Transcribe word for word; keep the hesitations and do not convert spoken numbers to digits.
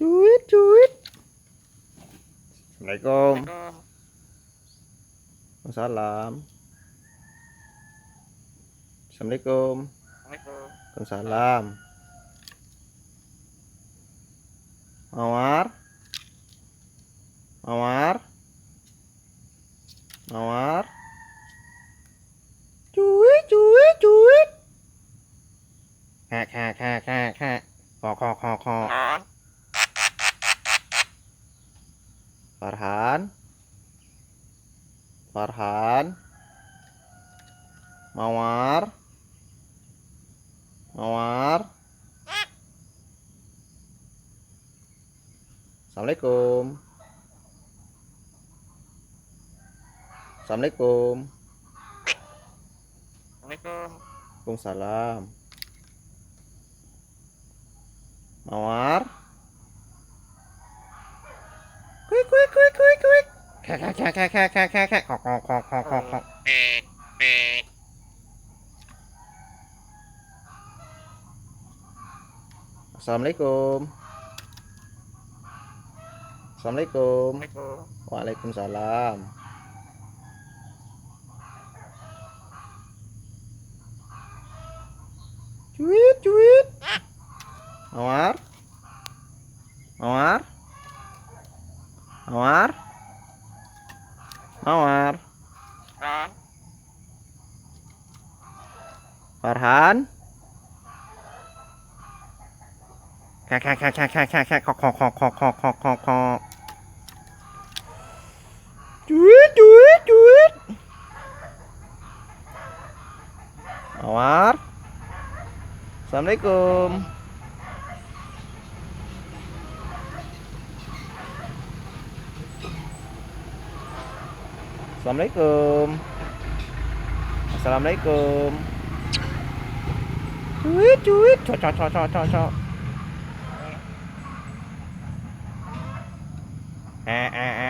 Cuit, cuit. Assalamualaikum. Waalaikumsalam. Assalamualaikum. Waalaikumsalam. Mawar. Mawar. Mawar. Cuit, cuit, cuit. Kak, kak, kak, kak, kak. Kok, kok, kok, kok. Farhan. Farhan. Mawar. Mawar. Assalamualaikum. Assalamualaikum. Waalaikumsalam. Mawar. Kuik, kuik, kuik, kuik, kuik. Kek, kek, kek. Kok, kok, kok, kok, kok, kok. Assalamualaikum. Assalamualaikum. Waalaikumsalam. Cuit, cuit. Mawar. Mawar. Mawar. Mawar. Farhan. Kek, kek, kek. Kok, kok, kok, kok, kok, kok, kok. Cuit, cuit, cuit. Mawar. Assalamualaikum. Assalamualaikum. Assalamualaikum. Cuit, cuit. Cok, cok, cok, cok, cok, cok. Eh, eh, eh.